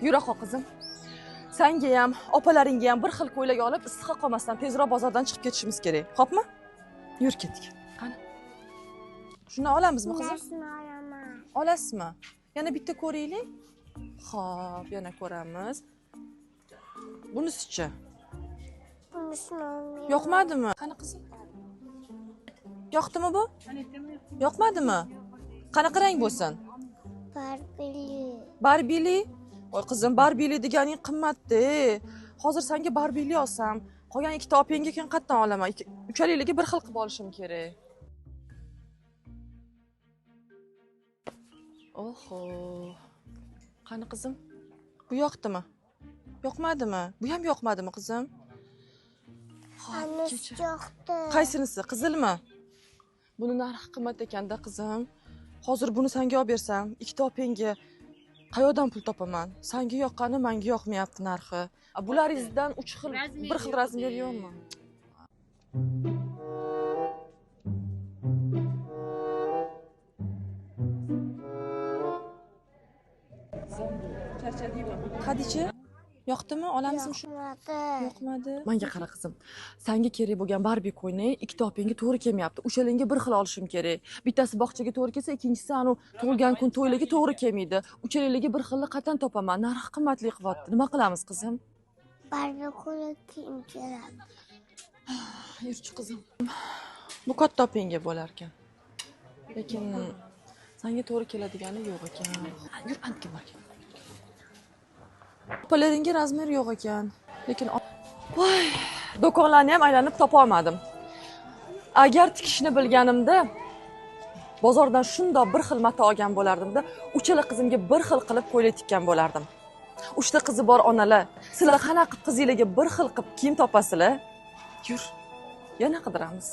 Yura qol qizim. Sanga ham, opalaringga ham bir xil ko'ylak olib, issiqqa qolmasdan tezroq bozordan chiqib ketishimiz kerak. Xo'pmi? Yur ketdik. Qani. Shuni olamizmi qizim? Bunasini olaman. Olasizmi? Yana bitta ko'raylik. Xo'p, yana ko'ramiz. Bunisichi? Bunisini olmayman. Yoqmadimi? Qani qizim? Yoqdimi bu? Yoqmadimi? Qanaqa rang bo'lsin? Barbili. Barbili? Voy qizim, barbili deganing qimmat-da. Hozir senga barbili olsam, qolgan ikkita opangga keyin qayerdan olaman? Uchalaligiga bir xil qilib olishim kerak. Oho. Qani qizim? Bu yoqdimi? Yoqmadimi? Bu ham yoqmadimi qizim? Xo'p, Anisi kecha. yoqdi. Qaysinisi? Qizilmi? Buni narxi qimmat ekanda qizim. Hozir buni senga olib bersam, ikkita opangga qayoqdan pul topaman? Senga yoqqani menga yoqmayapti narxi. Bularingizdan 3 xil, bir xil razmer yo'qmi? Hadicha, yoqdimi? Olamizmi shu? Yoqmadi. Yoqmadi. Menga qara qizim. Senga kerak bo'lgan Barbie ko'ylak ikkita opangga to'g'ri kelmayapti. Uchalangga bir xil olishim kerak. Bittasi bog'chaga to'g'ri kelsa, ikkinchisi anu tug'ilgan kun to'ylarga to'g'ri kelmaydi. Uchalangga bir xilni qatdan topaman. Narxi qimmatli qilyapti. Nima qilamiz qizim? Barbie ko'ylak kiyim kerak. Yurchi qizim. Bu katta opangga bo'lar ekan. Lekin senga to'g'ri keladigani yo'q ekan. Yur, antga borgin. Opalaringga razmer yo'q ekan. Lekin voy, do'konlarni ham aylanib topa olmadim. Agar tikishni bilganimda bozordan shundoq bir xil mato olgan bo'lardimda, uchala qizimga bir xil qilib ko'ylak tikkan bo'lardim. Uchta qizi bor onalar, sizlar qanaqa qilib qizinglarga bir xil qilib kiyim topasizlar? Yur, yana qidiramiz.